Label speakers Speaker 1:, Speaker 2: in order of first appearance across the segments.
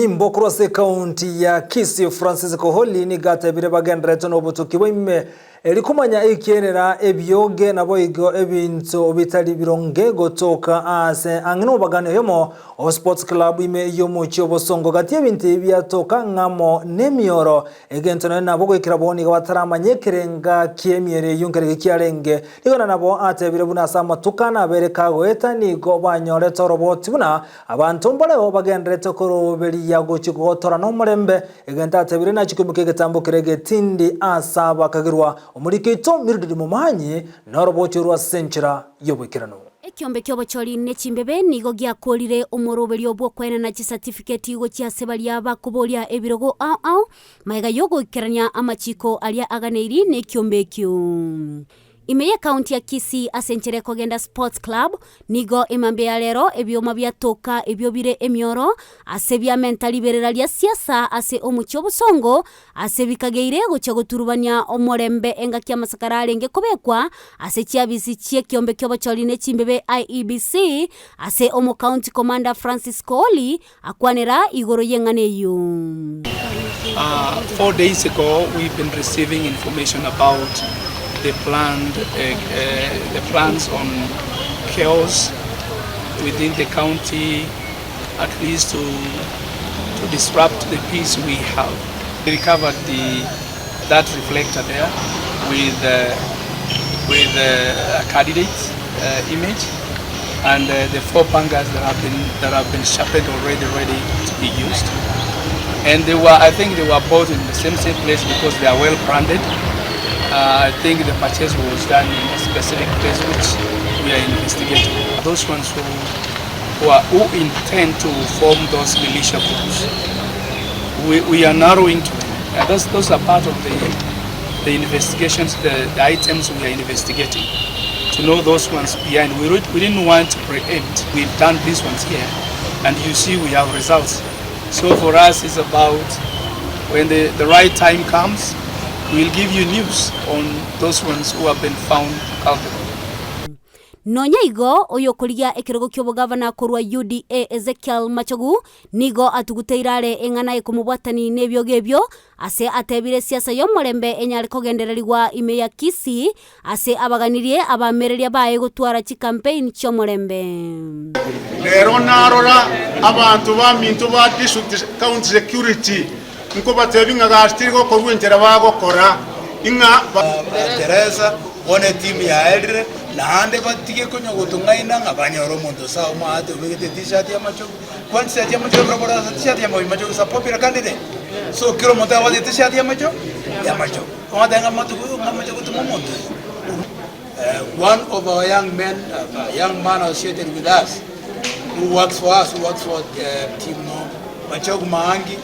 Speaker 1: Omonyanyimbo korwa ase ekaunti ya Kisii Francis Koholi nigo atebire bagendererete nobotoki bwa ime Erio komanya ekienera ebioge naboigo ebinto bitari bironge gotoka aase ang'e nomobagani oyomo o Sports Club ime y'omochie obosongo gati y'ebinto ebi biatoka ng'amo nemioro egento nonya nabo goikera bo nigo bataramanye ekerenga ki'emioro eyio nkerege kiarenge. Nigo na nabo atebire buna ase amatuko ane abere kagoeta nigo banyorete oroboti buna abanto mbareo bagendererete koroberia gochia gotora nomorembe Egento atebire nachie koimokia egetambo keria egetindi ase abakagerwa. Omoriki oito Mildred Momanyi norobochie orwo ase enchera y'oboikeranu.
Speaker 2: Ekiombe ki'obochori ne chimbebe nigo giakorire omoroberio bw'okoenana chisatifiketi gochia ase baria bakoboria ebirogo ao ao, magega y'ogoikerania amachiko aria aganeiri nekiombe ekio. Ime y'ekaunti ya Kisii ase enchera ekogenda Sports Club, nigo emambia ya rero ebioma biatoka ebio bire emioro ase biamenta riberera ria siasa ase omochie obosongo ase bikageire gochia goturubania omorembe engaki amasakara arenge kobekwa ase chiabisi chi'ekiombe ki'obochori ne chimbebe IEBC ase omocounty commander Francis Kooli akwanera igoro y'eng'ana eyio.
Speaker 3: 4 days ago, we've been receiving information about the plans on chaos within the county, at least to disrupt the peace we have. We recovered the that reflector there with a candidate image and the four pangas that have been sharpened already, ready to be used. And they were, I think, they were bought in the same place because they are well branded. I think the purchase was done in a specific place which we are investigating. Those ones who intend to form those militia groups, we are narrowing to them. Those are part of the investigations, the items we are investigating to know those ones behind. We didn't want to preempt. We've done these ones here, and you see we have results. So for us, it's about when the right time comes, we'll give you news on those ones who have been found culpable.
Speaker 2: Nonya igo oyokorigia ekerogo ki'obogavana korwa UDA Ezekiel Machogu nigo atuguteire are eng'ana ekomobwatani na ebiogo ebio ase atebire siasa y'omorembe enyare kogendererigwa ime ya Kisii ase abaganirie abamereria baye gotwara chicampaign chi'omorembe.
Speaker 4: Rero narora abanto baminto ba district county security nkobatebi ng'a gasi teri gokorwa enchera bagokora ing'a
Speaker 5: Teresa bono etimu yaerire, naende batige konya gotong'aina ng'a banyore omonto ase omoate obegete t-shirt ya Machogu. Kwani t-shirt ya Machogu ekero ase t-shirt ya Machogu is a popular candidate. So kera omonto abwate t-shirt ya Machogu, ya Machogu. Ogoteba ng'a Machogu ng'a Machogu toma omonto oyo. One of our young men, a young man associated with us, who works for us, who works for Team Machogu Maangi,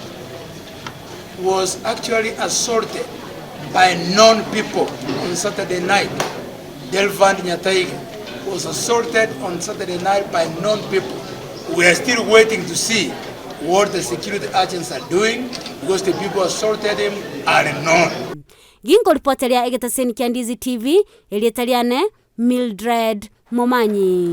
Speaker 5: was actually assaulted by known people on Saturday night. Delvan Nyataige was assaulted on Saturday night by known people. We are still waiting to see what the security agents are doing because the people assaulted him are known.
Speaker 2: Ginkoripoteria egetaseni kia Ndizi TV, erieta riane Mildred Momanyi.